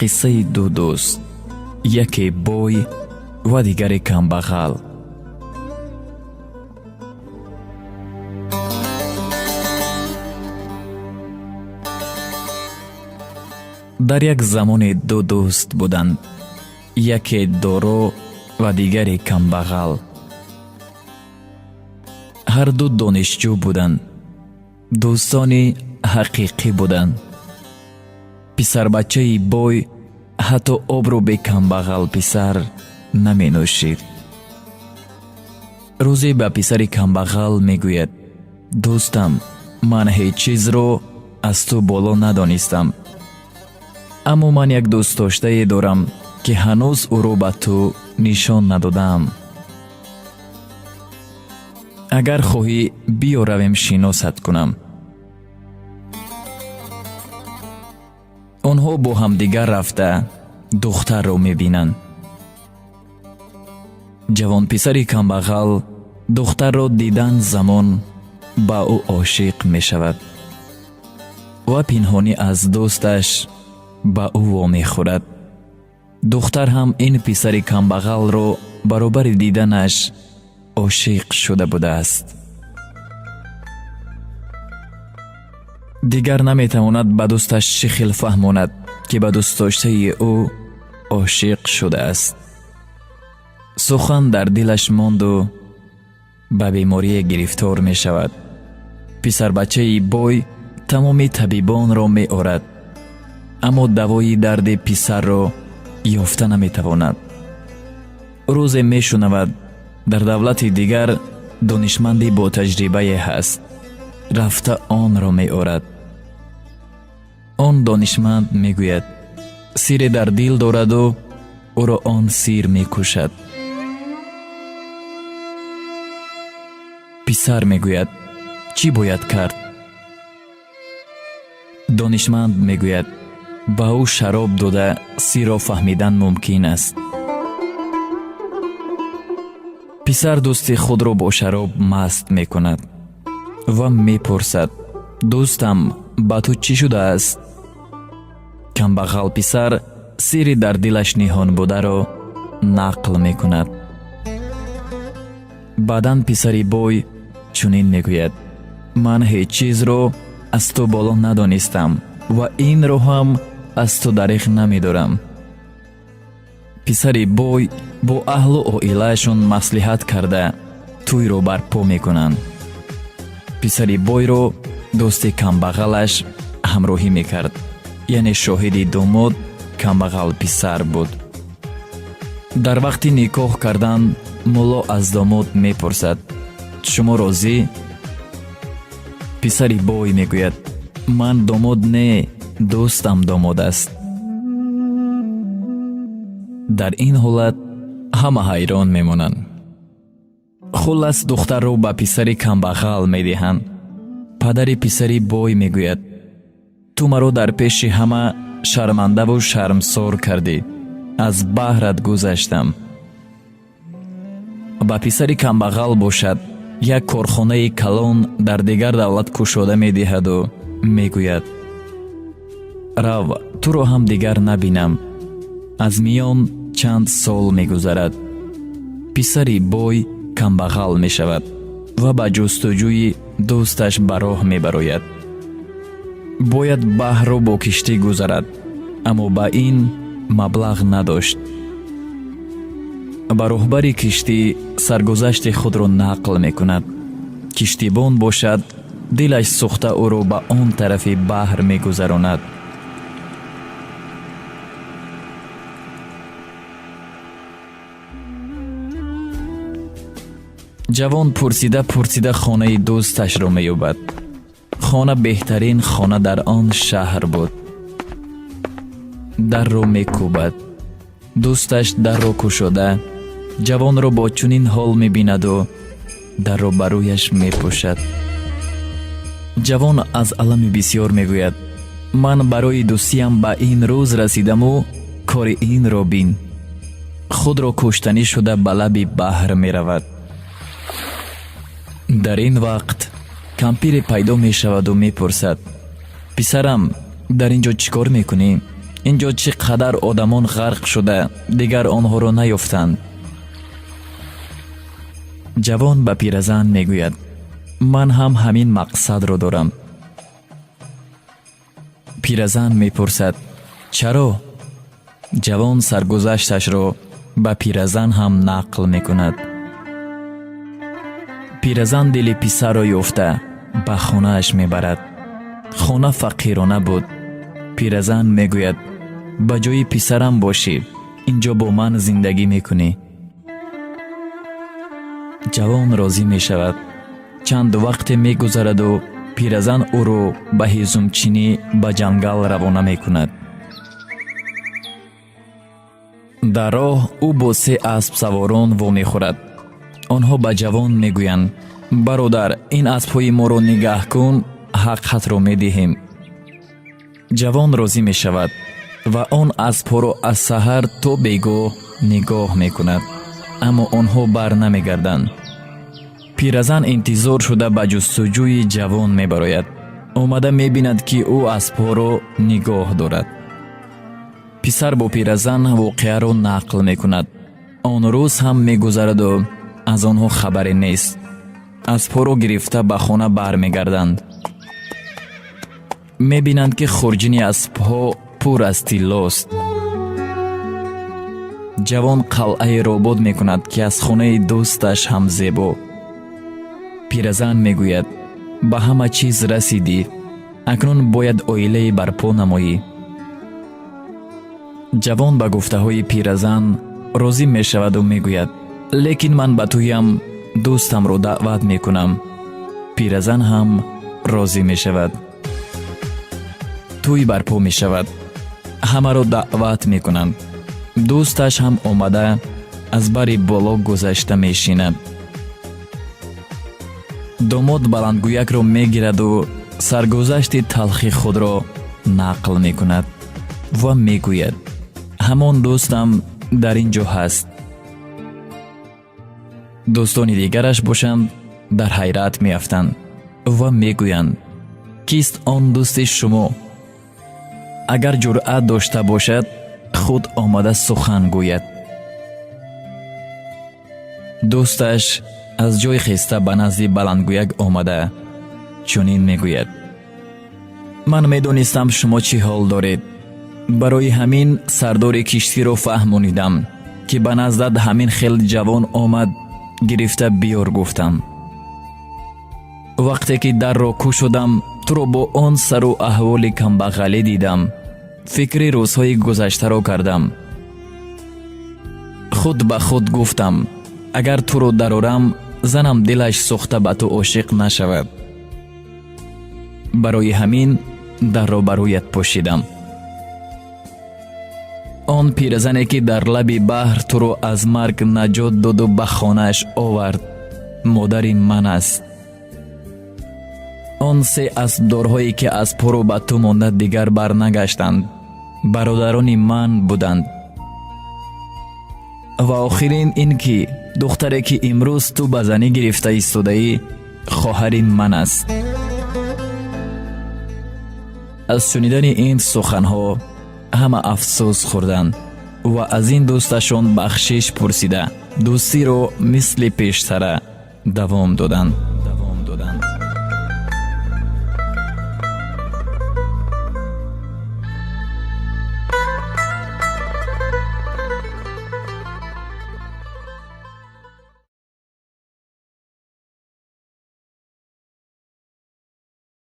Қиссаи ду дӯст, яке бой ва дигаре камбағал. Дар як замоне ду дӯст буданд, яке доро ва дигаре камбағал. Ҳар ду донишҷӯ буданд, дӯстони ҳақиқӣ буданд. Писарбачаи бой ҳатто обро бе камбағал писар наменӯшид. Рӯзе ба писари камбағал мегӯяд: «Дӯстам, ман ҳеҷ чизро аз ту боло надонистам, аммо ман як дӯстдоштае дорам, ки ҳанӯз ӯро ба ту нишон надодаам. Агар хоҳӣ, биё равем, шиносат кунам». Онҳо бо ҳамдигар рафта духтарро мебинанд. Ҷавонписари камбағал духтарро дидан замон ба ӯ ошиқ мешавад ва пинҳонӣ аз дӯсташ ба ӯ вомехӯрад. Духтар ҳам ин писари камбағалро баробари диданаш ошиқ шуда будааст. Дигар наметавонад ба дӯсташ чӣ хел фаҳмонад, ки ба дӯстдоштаи ӯ ошиқ шудааст. Сухан дар дилаш монду ба беморие гирифтор мешавад. Писарбачаи бой тамоми табибонро меорад, аммо давои дарди писарро ёфта наметавонад. Рӯзе мешунавад, дар давлати дигар донишманди ботаҷрибае ҳаст. Рафта онро меорад. Он донишманд мегӯяд, сире дар дил дораду ӯро он сир мекушад. Писар мегӯяд: «Чӣ бояд кард?» Донишманд мегӯяд, ба ӯ шароб дода сирро фаҳмидан мумкин аст. Писар дӯсти худро бо шароб маст мекунад ва мепурсад: «Дӯстам, ба ту чӣ шудааст?» Камбағал писар сири дар дилаш ниҳон бударо нақл мекунад. Баъдан писари бой чунин мегӯяд: «Ман ҳеҷ чизро аз ту боло надонистам ва инро ҳам аз ту дариғ намедорам». Писари бой бо аҳлу оилаашон маслиҳат карда, тӯйро барпо мекунанд. Писари бойро дӯсти камбағалаш ҳамроҳӣ мекард, яъне шоҳиди домод камбағал писар буд. Дар вақти никоҳ кардан мулло аз домод мепурсад: «Шумо розӣ?» Писари бой мегӯяд: «Ман домод не, дӯстам домод аст». Дар ин ҳолат ҳама ҳайрон мемонанд. Хуллас, духтарро ба писари камбағал медиҳанд. Падари писари бой мегӯяд: «Ту маро дар пеши ҳама шармандаву шармсор кардӣ, аз баҳрат гузаштам». Ба писари камбағал бошад, як корхонаи калон дар дигар давлат кушода медиҳаду мегӯяд: «Рав, туро ҳам дигар набинам». Аз миён чанд сол мегузарад. Писари бой камбағал мешавад ва ба ҷустуҷӯи дӯсташ ба роҳ мебарояд. Бояд баҳрро бо киштӣ гузарад, аммо ба ин маблағ надошт. Ба роҳбари киштӣ саргузашти худро нақл мекунад. Киштибон бошад, дилаш сӯхта, ӯро ба он тарафи баҳр мегузаронад. Ҷавон пурсида пурсида хонаи дӯсташро меёбад. Хона беҳтарин хона дар он шаҳр буд. Дарро мекӯбад. Дӯсташ дарро кушода, ҷавонро бо чунин ҳол мебинаду дарро ба рӯяш мепӯшад. Ҷавон аз алами бисьёр мегӯяд: «Ман барои дӯстиям ба ин рӯз расидаму кори инро бин». Худро куштанӣ шуда, ба лаби баҳр меравад. Дар ин вақт кампире пайдо мешаваду мепурсад: «Писарам, дар ин ҷо чӣ кор мекунӣ? Ин ҷо чӣ қадар одамон ғарқ шуда, дигар онҳоро наёфтанд. Ҷавон ба пиразан мегӯяд: «Ман ҳам ҳамин мақсадро дорам». Пиразан мепурсад: «Чаро?» Ҷавон саргузашташро ба пиразан ҳам нақл мекунад. Пиразан дили писарро ёфта, ба хонааш мебарад. Хона фақирона буд. Пиразан мегӯяд: «Ба ҷои писарам бошӣ, ин ҷо бо ман зиндагӣ мекунӣ». Ҷавон розӣ мешавад. Чанд вақте мегузараду пиразан ӯро ба ҳезумчинӣ ба ҷангал равона мекунад. Дар роҳ ӯ бо се аспсаворон вомехӯрад. Онҳо ба ҷавон мегӯянд: «Бародар, ин аспҳои моро нигаҳ кун, ҳаққатро медиҳем». Ҷавон розӣ мешавад ва он аспҳоро аз саҳар то бегоҳ нигоҳ мекунад, аммо онҳо бар намегарданд. Пиразан интизор шуда, ба ҷустуҷӯи ҷавон мебарояд. Омада мебинад, ки ӯ аспҳоро нигоҳ дорад. Писар бо пиразан воқеаро нақл мекунад. Он рӯз ҳам мегузараду аз онҳо хабаре нест. Аспҳоро гирифта, ба хона бармегарданд. Мебинанд, ки хурҷини аспҳо пур аз тиллост. Ҷавон қалъаеро обод мекунад, ки аз хонаи дӯсташ ҳам зебо. Пиразан мегӯяд: «Ба ҳама чиз расидӣ, акнун бояд оилае барпо намоӣ». Ҷавон ба гуфтаҳои пиразан розӣ мешаваду мегӯяд: «Лекин ман ба тӯям дӯстамро даъват мекунам». Пиразан ҳам розӣ мешавад. Тӯй барпо мешавад, ҳамаро даъват мекунанд. Дӯсташ ҳам омада, аз бари боло гузашта мешинад. Домод баландгӯякро мегираду саргузашти талхи худро нақл мекунад ва мегӯяд: «Ҳамон дӯстам дар ин ҷо ҳаст». Дӯстони дигараш бошанд, дар ҳайрат меафтанд ва мегӯянд: «Кист он дӯсти шумо? Агар ҷуръат дошта бошад, худ омада сухан гӯяд». Дӯсташ аз ҷой хеста, ба назди баландгӯяк омада, чунин мегӯяд: «Ман медонистам, шумо чӣ ҳол доред. Барои ҳамин сардори киштиро фаҳмонидам, ки ба наздат ҳамин хел ҷавон омад, гирифта биёр гуфтам. Вақте ки дарро кушодам, туро бо он сару аҳволи камбағалӣ дидам, фикри рӯзҳои гузаштаро кардам. Худ ба худ гуфтам: агар туро дарорам, занам дилаш сӯхта ба ту ошиқ нашавад. Барои ҳамин дарро ба рӯят пӯшидам. Он пиразане, ки дар лаби баҳр туро аз марг наҷот доду ба хонааш овард, модари ман аст. Он се аспдорҳое, ки аспҳоро ба ту монда, дигар барнагаштанд, бародарони ман буданд. Ва охирин ин ки духтаре, ки имрӯз ту ба занӣ гирифта истодаӣ, хоҳари ман аст». Аз шунидани ин суханҳо ҳама афсӯс хӯрданд ва аз ин дӯсташон бахшиш пурсида, дӯстиро мисли пештара давом доданд.